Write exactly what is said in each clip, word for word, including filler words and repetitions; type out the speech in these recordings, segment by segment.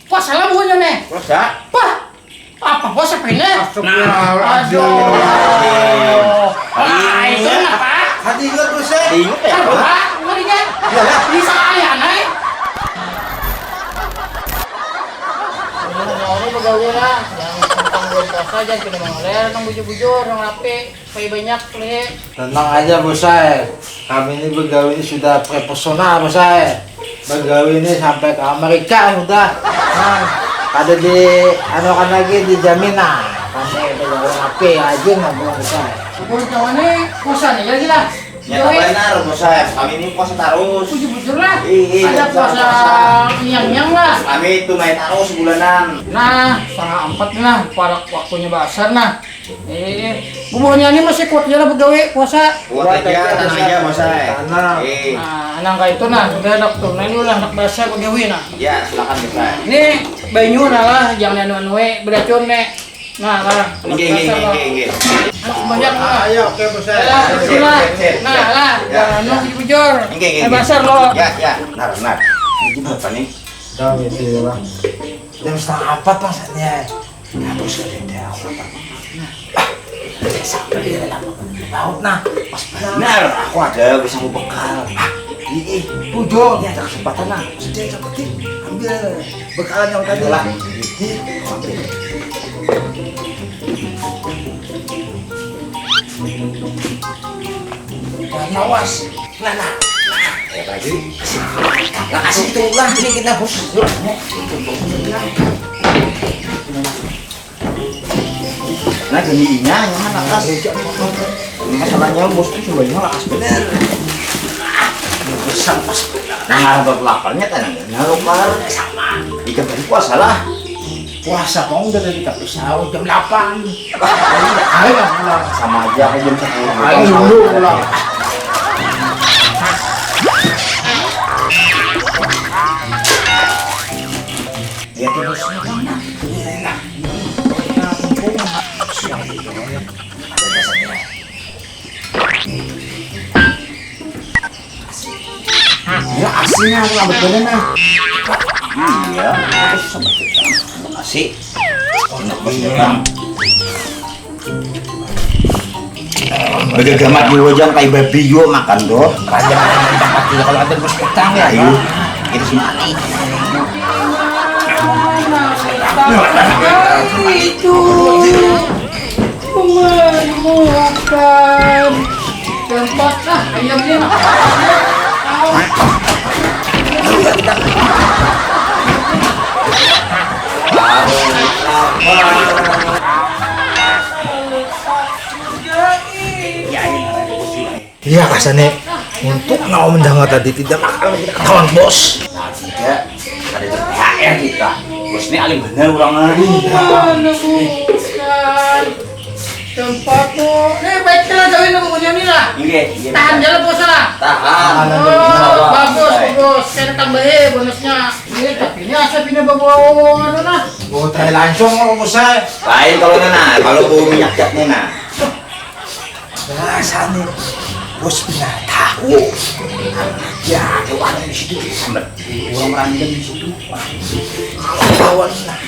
Puasa lah buhannya nih. Puasa. Pah, apa puasa pina? Astagfirullahaladzim. Aduh. Ah, itu kenapa? Hati ingat dosa. Ingat ya? Aduh, ah, ngerinya. Iyalah. Bisa kali aneh. Ini begawe lah, yang tentang bulan puasa jangan kena mengoler nang bujur-bujur, nang rapi. Payu banyak lih. Tenang aja bos ai. Kami ini begawe ini sudah profesional bos ai. Begawe ini sampai ke Amerika sudah. Nah, kada di anukan lagi dijamin nah. Kami begawe rapi rajin lah bos ai. Bos kawan ini kosan aja lagi lah. Ya, benar bos ai. Kami ini puasa terus. Bujur-bujur lah. Iya, iya. Ada puasa nyang-nyang lah. Kami tunai terus bulanan. Nah, setengah empat nih lah, parak waktunya basar nah. Eh, bubuhannya ini masih kuat aja lah begawe puasa. Kuat aja, tenang aja, Mas ai. Tenang. Eh. Nah, nang kayak itu nah, udah anak turun aja lah, anak basah begawe nah. Ya, silakan, Mas ai. Ini banyu nah lah, jangan anu-anu we, beracun nih. Nah lah, anak basah lah. Nggih, nggih, nggih, nggih. Anak banyak lah. Ayo, oke, Mas ai. Ayo lah, sip, sip, sip. Nah lah, ya, jangan anu bujur-bujur. Nggih, nggih, nggih. Anak basah lo. Ya, ya. Benar, benar. Ini jam berapa nih? Jam itu lah. Jam setengah empat, Mas, ya. Nah, terus ada yang telepon apa? Ah, sampai dia dalam laut nah. Pas benar, aku ada bisa mau bekal. Ah, iya, iya. Tujuh. Ini ada kesempatan nah. Sudah dapetin. Ambil bekalan yang tadi lah. Iya, ambil. Jangan lawas. Nah, nah, nah, ya lagi. Nah, kasih itu ulah ini kita bos. Yuk, yuk. Nah, jadi inya nyaman atas. Ini masalahnya bos tuh sebenarnya lakas bener. Besar pas. Nah, ngarang laparnya tanahnya lapar. Sama. Ikan tadi puasa lah. Puasa kau udah dari tapi sahur jam delapan. Ayo lah pulang. Sama aja aku jam sepuluh. Ayo dulu pulang. Ya terus. Nah, nah, nah. Nah, nah, nah. Siang itu ya. Ada biasanya. Ya, aslinya aku lambat badan nah. Iya, aku sama kita. Makasih. Enak banget, Bang. Bagagamat jua jang kai babi jua makan tuh. Raja makan tempat juga kalau ada bos petang ya. Ayo, kita sih mati. Itu. Memalukan. Tempat ah ayamnya. Iya kasane untuk mau mendengar tadi tidak bakal kita ketahuan bos. Nah, tidak ada T H R kita. Bos ini alim bener orang lain. Mana bukan tempatmu? Nih baik kita jauhin dulu punya nih lah. Iya, iya. Tahan jalan puasa lah. Tahan. Oh, bagus, bagus. Saya rekam baik bonusnya. Ini tapi ini asa pindah bawa anu nah. Oh, teh langsung kalau bos saya. Lain kalau nah, kalau bau minyak cat nih nah. Rasanya bos pina tahu. Ya, ada orang di situ. Sambat. Orang random di situ. Kawan lah.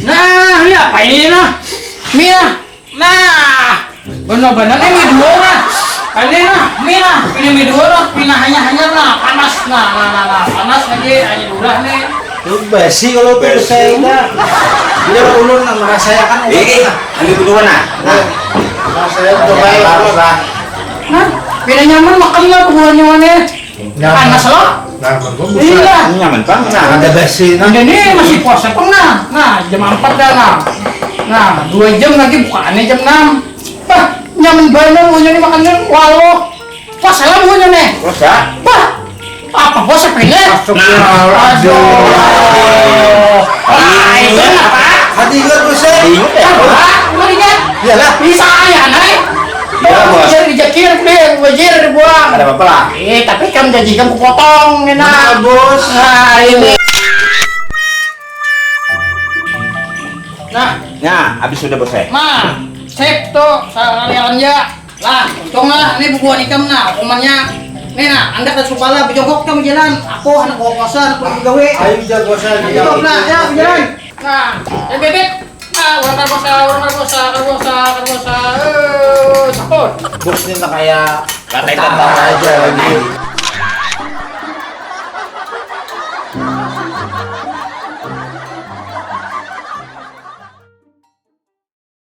Nah, ini apa ini nah? Mie nah. Nah, benar-benar ini mie dua nah. Ini nah, mie nah. Ini mie dua nah. Pina hanya hanya nah panas nah nah nah nah panas lagi hanya udah nih. Lu basi kalau tuh saya udah. Biar ulun merasakan. Ini ambil kedua nah. Nah, saya coba ya. Nah, beda nyaman makan lah buahnya mana? Panas lo? Nah, menurut gua bisa. Iya. Nyaman banget. Nah, ada basi nah. Ini nih masih puasa pun nah. Nah, jam empat dah nah. Nah, dua jam lagi bukaannya jam enam. Bah, nyaman banget punya nih makannya. Walau puasa lah punya nih. Puasa. Bah, apa puasa pene? Astagfirullahaladzim. Aduh. Ah, itu kenapa? Hati ingat puasa. Ingat ya? Apa? Merinya. Iyalah. Bisa ya, Nay. Iya, bos. Wajar dijakir, Bil. Wajar dibuang. Ada apa-apa lah. Eh, tapi kamu janji kamu potong, enak. Bos. Nah, ini. Nah. Nah, habis sudah, bos, eh. Nah, sip tuh, sekalian aja. Lah, untung lah, ini bubuhan ikam nah, hukumannya. Nih nah, andak dan supala bejongkok kita berjalan. Aku anak bawa puasa, anak pergi gawe. Ayo jago saya. Ayo lah, ya berjalan. Nah, eh bebek. Nah, orang Barbarossa, orang Barbarossa, Barbarossa, Barbarossa. Eh, sampun. Bos ini lah kayak Lantai tentara aja lagi.